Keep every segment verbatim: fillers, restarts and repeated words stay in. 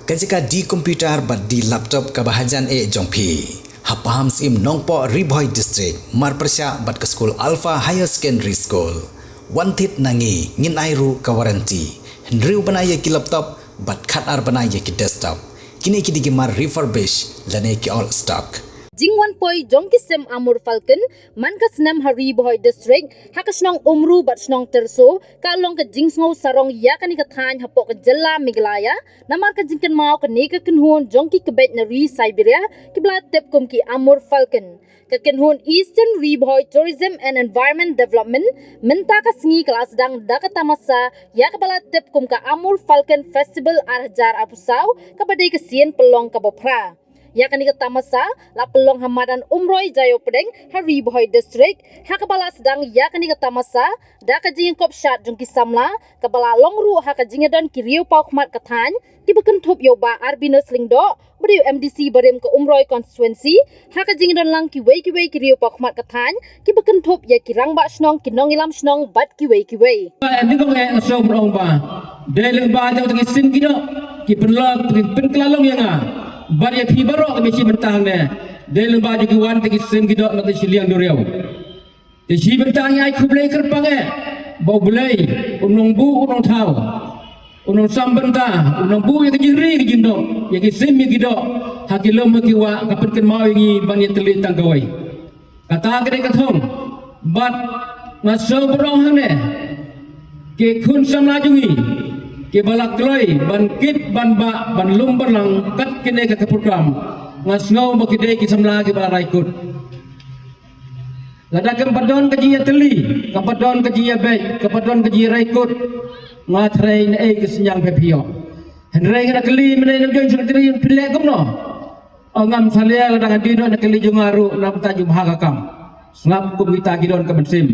Ka jaka de computer bad de laptop kaba hajan eh jong phi, ha Pahamsyiem Nongpoh, Ri Bhoi District, marpyrshah bad ka skul Alpha Higher Secondary School. Wan thied na ngi, ngin ai ruh ka warranty. Hynriew bnai ïa ki laptop bad khatar bnai ïa ki desktop. Kine ki dei ki mar refurbish lane ki old stock. Jingwan poi jong ki sim Amur Falcon man ka snem ha Ri Bhoi District, ha ka shnong Umru bad shnong Tyrso, ka long ka jingsngew sarong ïa kane ka thaiñ hapoh ka jylla Meghalaya, namar ka jingkynmaw kane ka kynhun jong ki kbeit na ri Siberia kiba la tip kum ki Amur Falcon. Ka kynhun Eastern Ri Bhoi Tourism and Environment Development mynta ka sngi ka la sdang da ka tamasa ïa kaba la tip kum ka Amur Falcon Festival ar hajar arphew saw, kaba dei ka sien pynlong kaba phra. Ïa kane ka tamasa la pynlong ha madan Umroi Jaiaw Pdeng, ha Ri Bhoi District, ha kaba la sdang ïa kane ka tamasa da ka jingïakop shad jong ki samla, kaba la long ruh ha ka jingïadon ki riew paw khmat ka thaiñ, kiba kynthup ïa u Bah Arbinus Lyngdoh, ba dei u M D C barim ka Umroi Constituency, ha ka jingïadon lang kiwei kiwei ki riew paw khmat ka thaiñ, kiba kynthup ïa ki rangbah shnong, ki nongïalam shnong bad kiwei kiwei. Ba, eh, ni kong eh, so brong ba. Dei lyngba jong ki sim ki doh, ki pynlong, ki pynkylla long ïa nga. Bad ïa phi baroh kiba shim bynta hangne. Dei lyngba jong ki wan ki sim ki doh na ka shiliang duriaw. Te shibynta ngi ai khublei kyrpang eh ba U Blei un nang buh, un nang thaw, un nang sam bynta, un nang buh ïa ka jingri ka jingdom, ïa ki sim ïa ki doh, ha ki lum ha ki wah, ka pynkynmaw ïa ngi ban ïatylli tang kawei. Kata ka dei ka thong. Bad nga sngewbha hangne, ki khun samla jong ngi kiba la kloi ban kit ban bah ban lum ban lang kat kine ka, ka program, nga sngew ba ki dei ki samla kiba la rai kut. Lada kam pat don ka jingïatylli, kam pat don ka jingïabeit, kam pat don ka jingïaraikut, nga tharai naei ka synñiang phi ïoh. Hynrei nga da kylli mynne na jong secretary phi leh kumno. O ngam salia, lada nga dei noh na kylli jong nga ruh na bynta jong bha ka kam. Sngap kum kita ki don ka mynsiem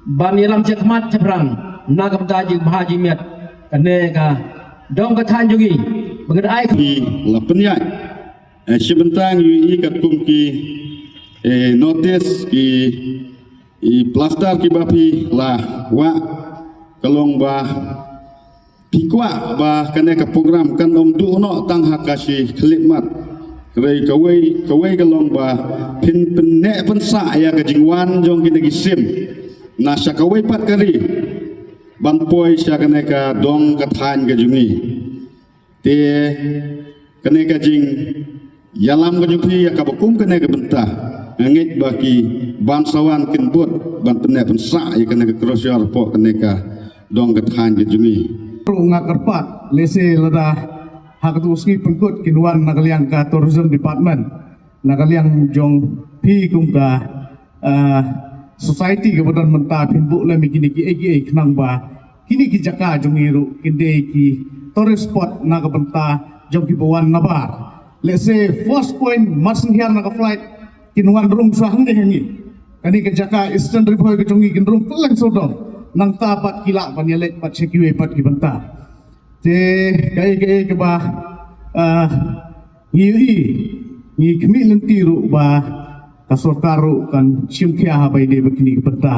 ban ïalam shakhmat shaphrang na ka bynta jong bha jong miat kane ka dong ka thaiñ jong ngi. Ba nga da ai phi la pynïaid. Eh, shi bynta ngi ïohi katkum ki, eh, notice ki, i plaster kiba phi la wah, ka long ba phi kwah ba kane ka program kan ym duh noh tang ha ka shi khyllipmat. Hynrei kawei, kawei ka long ba phin pynneh pynsah ïa ka jingwan jong kine ki sim na sha kawei pat ka ri ban poi sha kane ka dong ka thaiñ ka jong ngi. Te kane ka jingïalam ka jong phi ïa kaba kum kane ka bynta, nga ngeit ba ki ban sa wan kin bud ban pynneh pynsah ïa kane ka crosure hapoh kane ka dong ka thaiñ ka jong ngi. Ruh nga kyrpad, lehse lada ha katu ka sngi pynkut kin wan na ka liang ka Tourism Department, na ka liang jong phi kum ka, ah, society kaba don mynta, phin buh lem ïa kine kiei kiei khnang ba kine ki jaka jong ngi ruh kin dei ki tourist spot na ka bynta jong kiba wan nabar. Lehse first point, mar shen hiar na ka flight kin wan rung shuwa hangne ha ngi. Kane ka jaka Eastern Ri Bhoi ka jong ngi kin rung kylleng sawdong. Nangta pat ki lah ban ïaleit pat sha kiwei pat ki bynta. Te kaei kaei kaba, ah, ngi ïohi, ngi khmih lynti ruh ba ka sorkar ruh kan shim khia ha ba ïadei bad kine ki bynta.